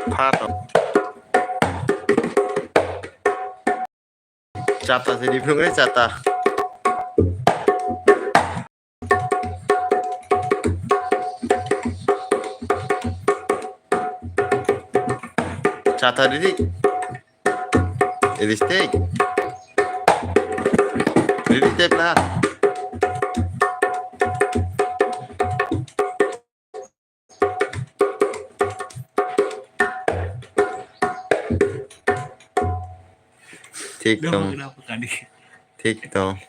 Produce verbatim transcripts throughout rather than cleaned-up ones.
Phato. Chata se di phunukre chata. Chata riri. Riri stay. Riri stay pla. Thik tong. Thik tong.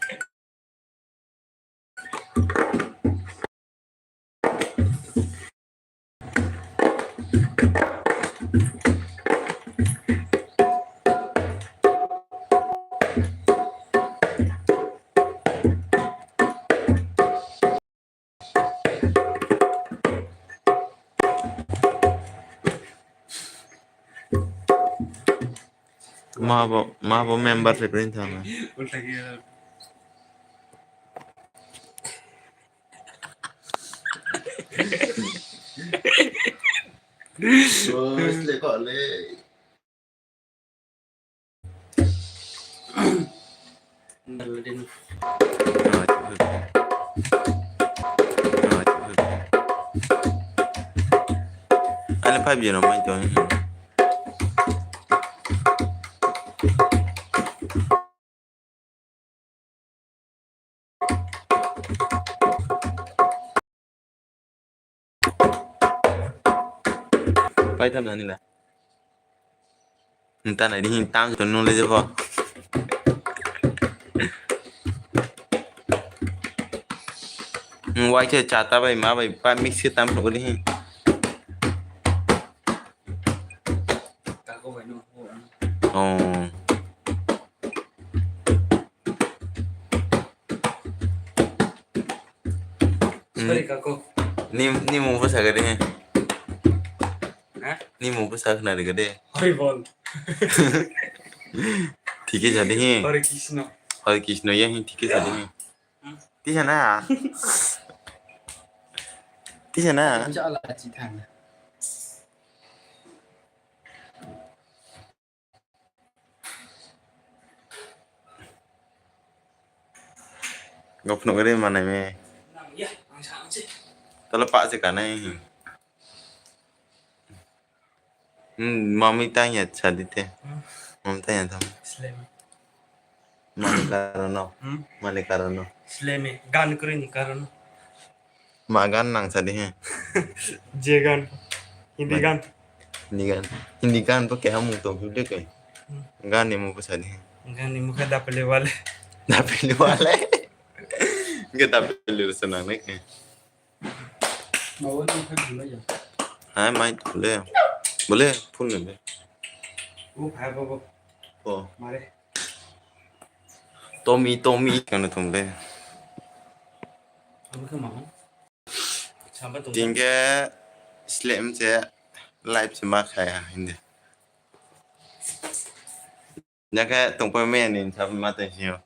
Ma bo, ma bo member se print thang. Ulta khe. Bos le kok le. Ani five G no mai tong. Paitham nani la. Nta nai ding tang to nule jebo. Wai se chata bai ma bai pa mix ke tam to ding. Oh. Sorry, kako. Ni, ni mung bwsa gade he. Ha? Ni mung bwsa khna de gade. Hari bol. Thike sa de he. Hari Krishna. Hari Krishna ya he thike sa de he. Hmm? Tisa na. Tisa na. Insya Allah, cita. Gopno gari mana me. Tala pa se kanai. Hmm, mami tanya sadi te. Hmm. Mami tanya tam. Sleme. Mani karono. Hmm? Mani karono. Sleme. Gan kuri ni karono. Ma gan nang sadi he. Je gan. Hindi gan. Hindi gan. Hindi gan po kaya mung to hindi kay. Hmm. Gan ni mo po sadi he. Gan ni mo ka dapele wale. Dapele wale. Ke dapele rusa nang ne ke. Hai, mai bole. Bole, phone ne be. O, hai, babo. O. Mare. Tommy, Tommy, kana tum le. Abo ke maho. Samba tum. Tingke slem se live se ma khai ha hindi. Nyakhe tongpai maya ni sab mata sio.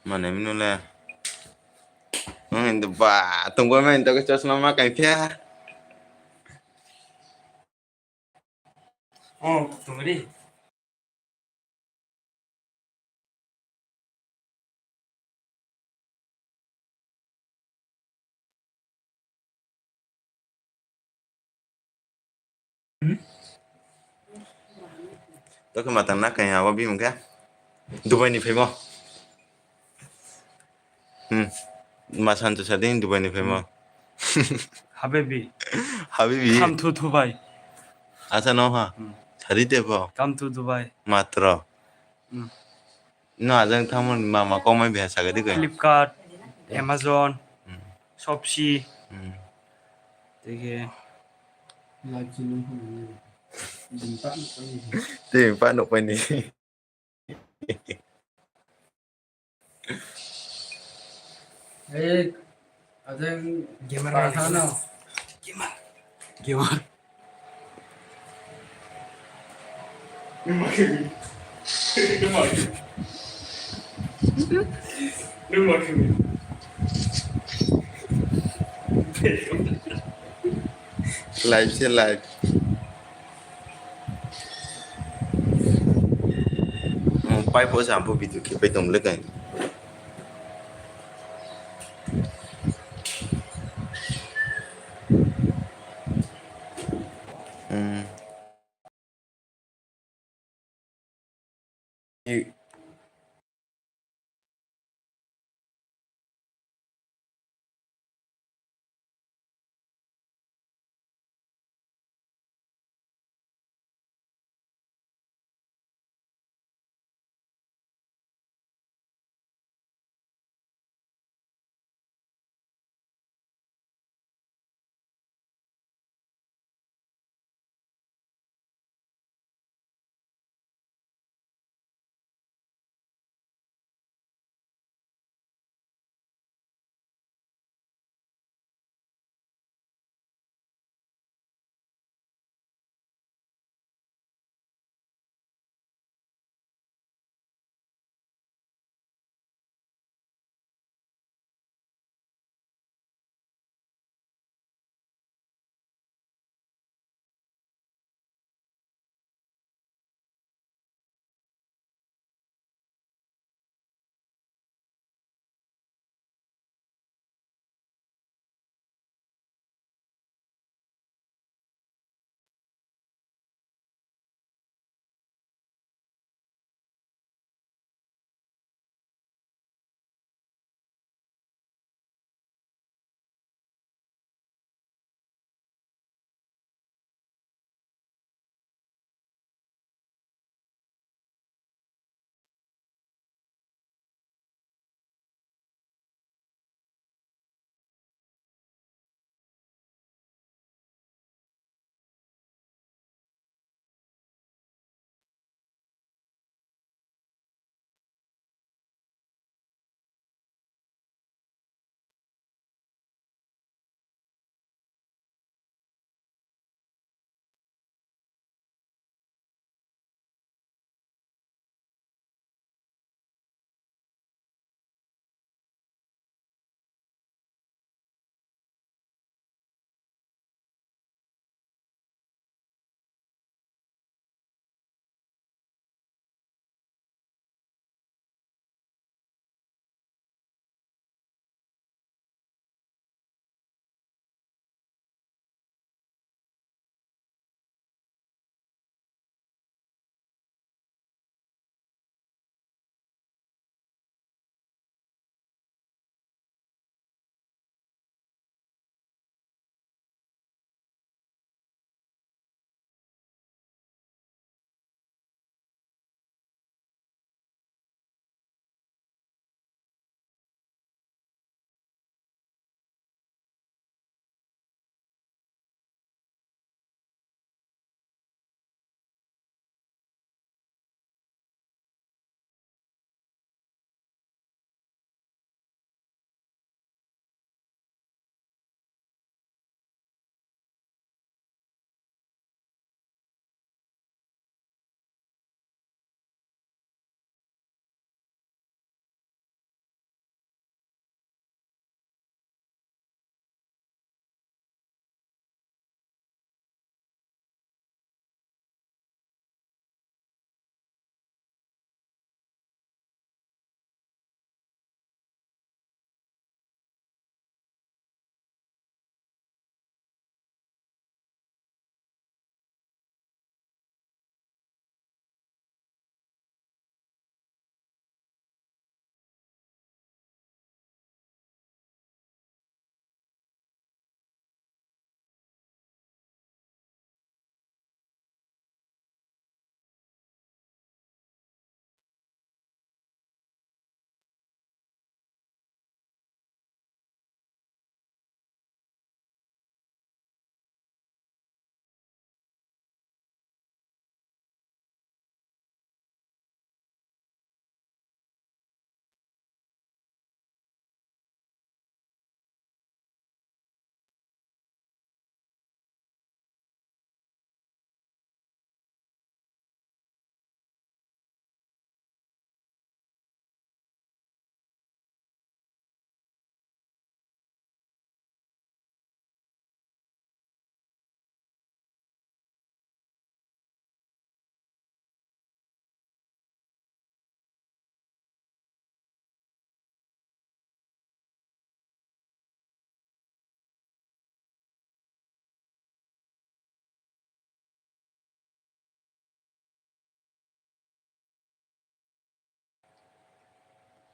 Mane minu le. Ang hindu ba tongpai maya ni toke chosma ma kai phia. Oh, tongri. Tokhe matang na kaya abo bimung khe Dubai ni phaimo. Hmm. Ma sancho sa din Dubai ni phaimo. Habibi. Habibi. Come to Dubai. Acha no ha. Hmm. Sadi te po. Come to Dubai. Matro. Hmm. No ajang thamon mama komai biha sagadi koi. Flipkart, Amazon, hmm. Shopsy. Hmm. Tege. Te pa no pani. Eh, ada yang gamer mana? Gamer. Gamer. Nung ma khe mi. Nung ma khe mi. Nung ma khe mi. Live se live. Hmm, pai po sa bo video khe pai tong le kai. Hmm.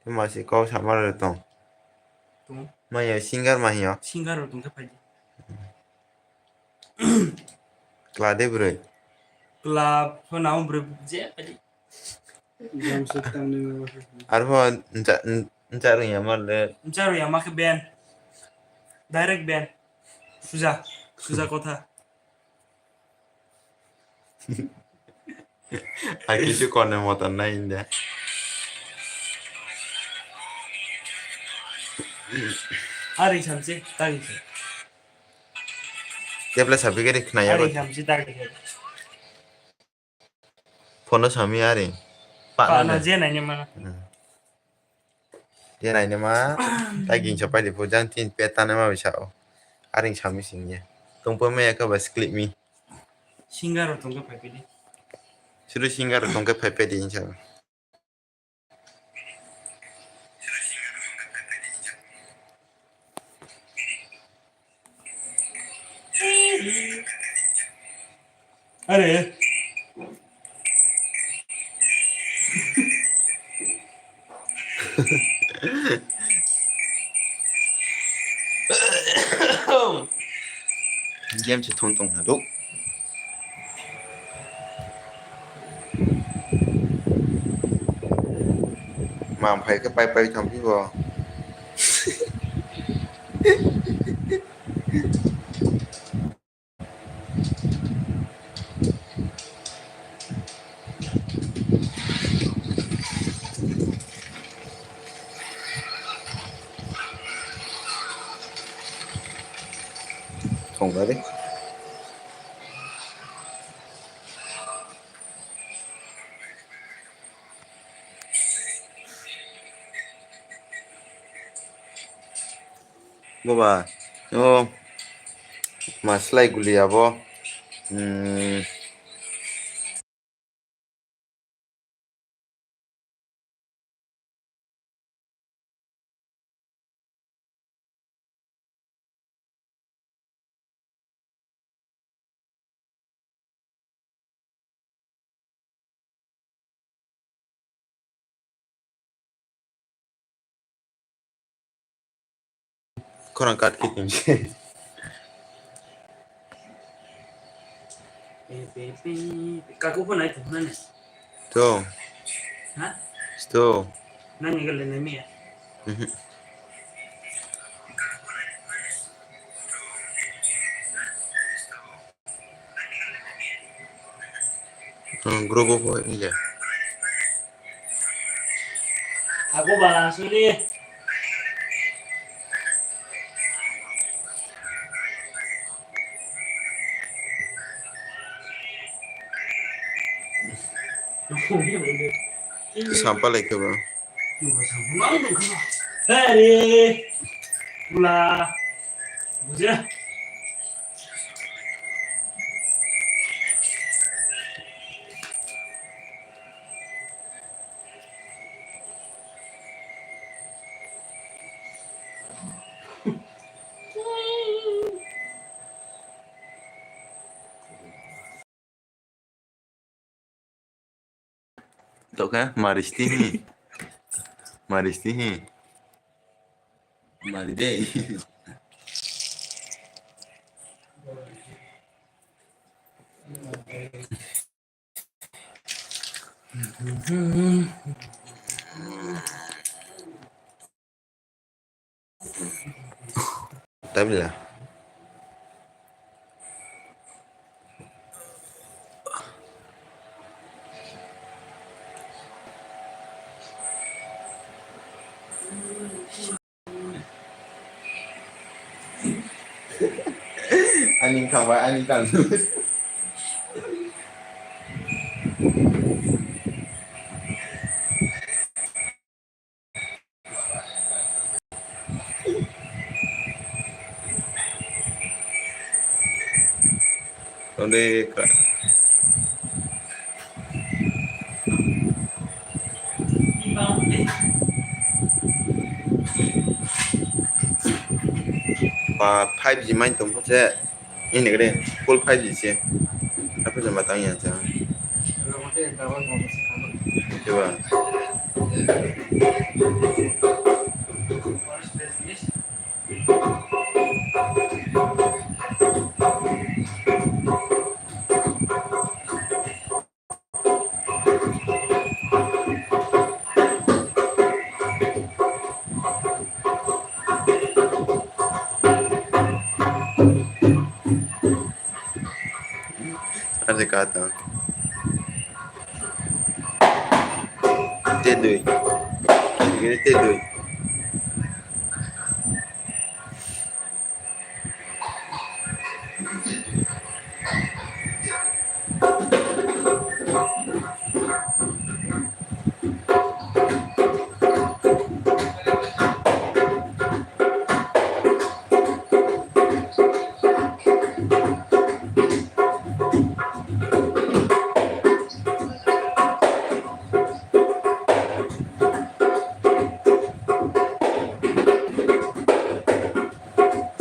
Tei masi kok sama rok tong. Tong. Maya singer ma hiyo. Singer rok tong khe phai di. Kla de bwrwi. Kla pho nang bwrwi je phai di. Jamsuk tangni. Arpho ncha, ncha rwngya ma le. Ncha rwngya ma khe ban. Direct ban. Suja. Suja kotha. Hai kisu kone motor nai inda. Ari samse, tagi se. Kepla sabi gari khnaya. Ari samse, tagi se. Phone sami ari. Pa na je nai ne mana. Hmm. Ye nainima, tai gingsa paidi phu jang tin pet tanima bisa o. Aring sami singye. Tungpa me eka ba sklit mi. Singer rok tongkhe phai pedi. Sudu singer rok tongkhe phai pedi hinsa. Are. Game se thung tong na do. Mang phai khe pai pai thang phi bo. Thong gari. Boba, o ma slai guli abo. Hmm. Khorang cut khe tong se. Kaku pho nai tong nani. To. Ha? To. Nani gale nai miya. Mhm. Hmm, group of inja. Aku bala sini. Sampal ekhe ba. Hare. Bula. Buja. Tokha maristi hi. Maristi hi. Mari de. Tabla. Ani khabai, ani kansu. Tole ka. Ba five G main tong khe se. Ini gede full five G se. Apa jamba tang ya jang. Coba. Ande kata. Te dui. Ini te dui.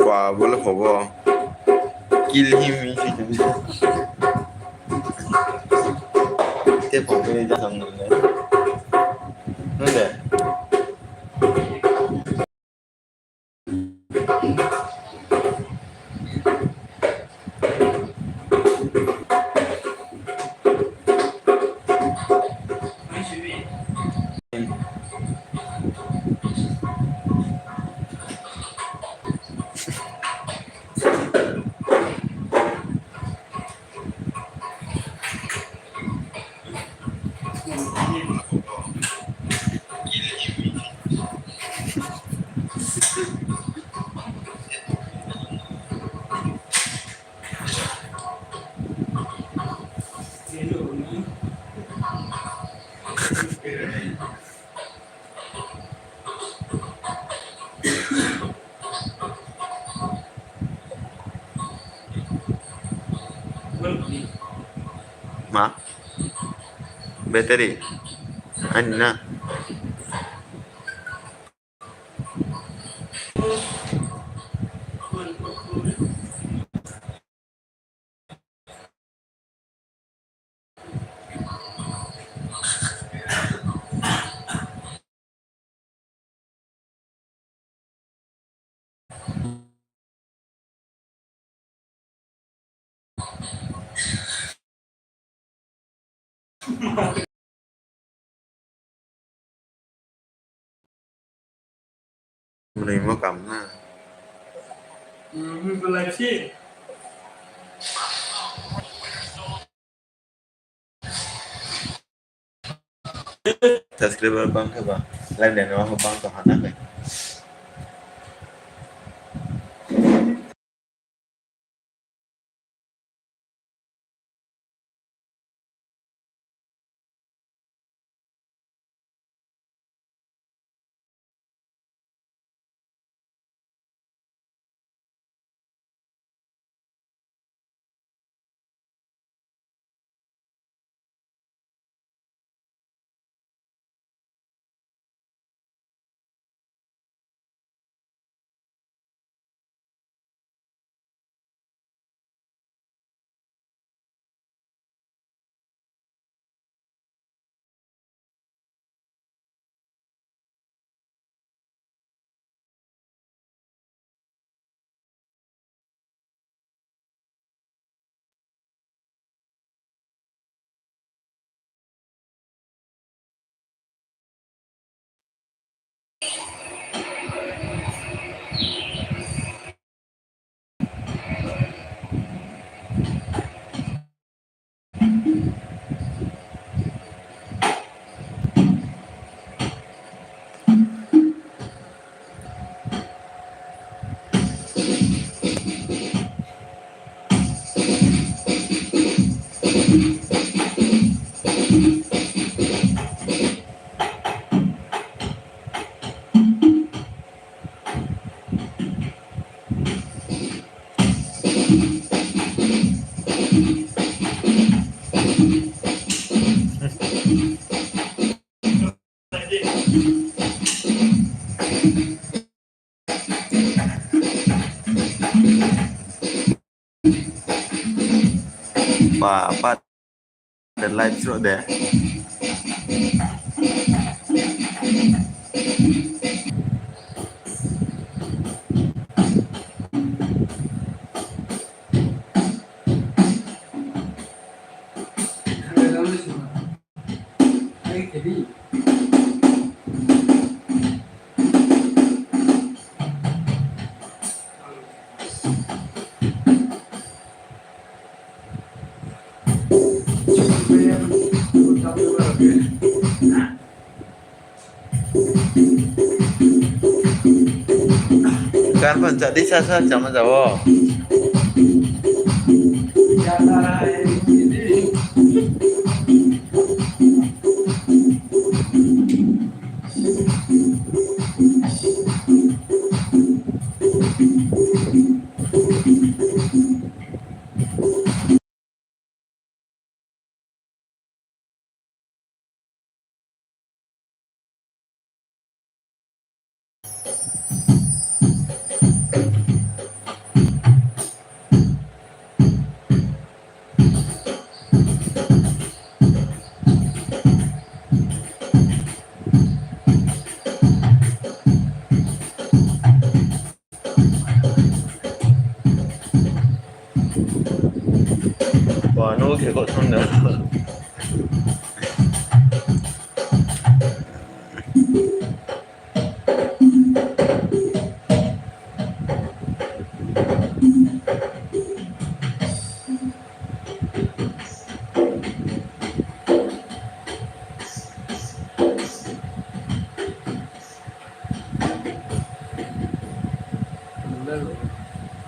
Wa bole hobo. Kill him. Te pokre ja sam nang le. Nang de. Ma? Battery? Ani na? Mwnwi mo kam na. Subscriber bang khe ba, like nainai ma bang tong hana khe. Ba, ba, the live through there. Karban jadi sasa sama jawo. Wah, no, khe kok thang da.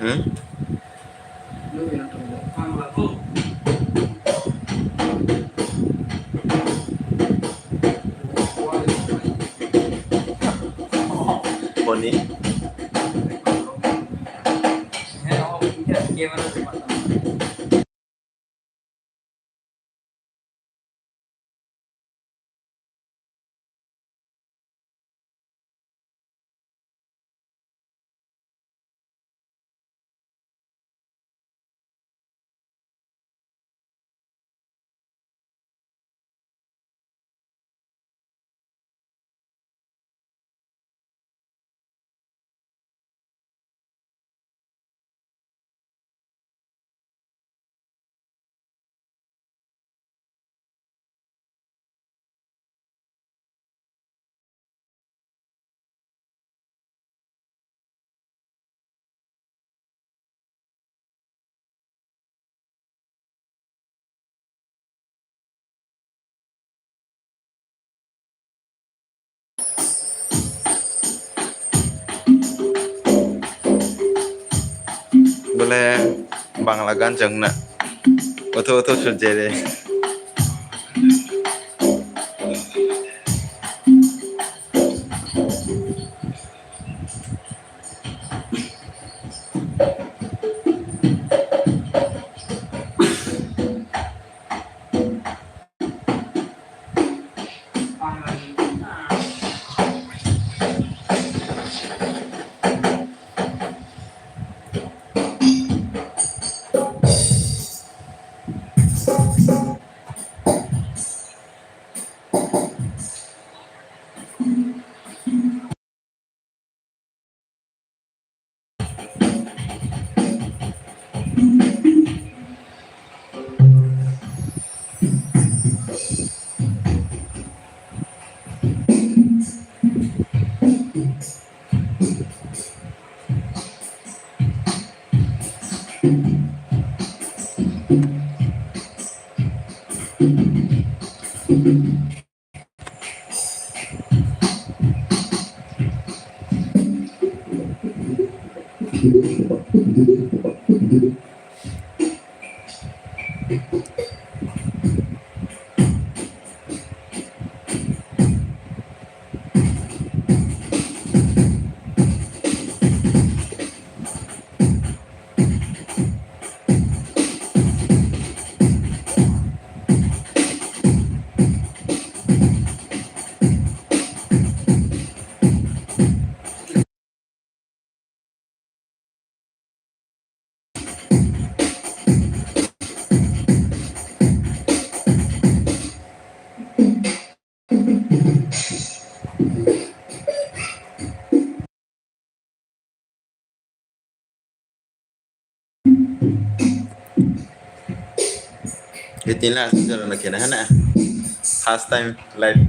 Hmm? Boni. Bole Bangla gan chwng na. Otho otho sujere. Iti la asal jora na kena hana. First time live.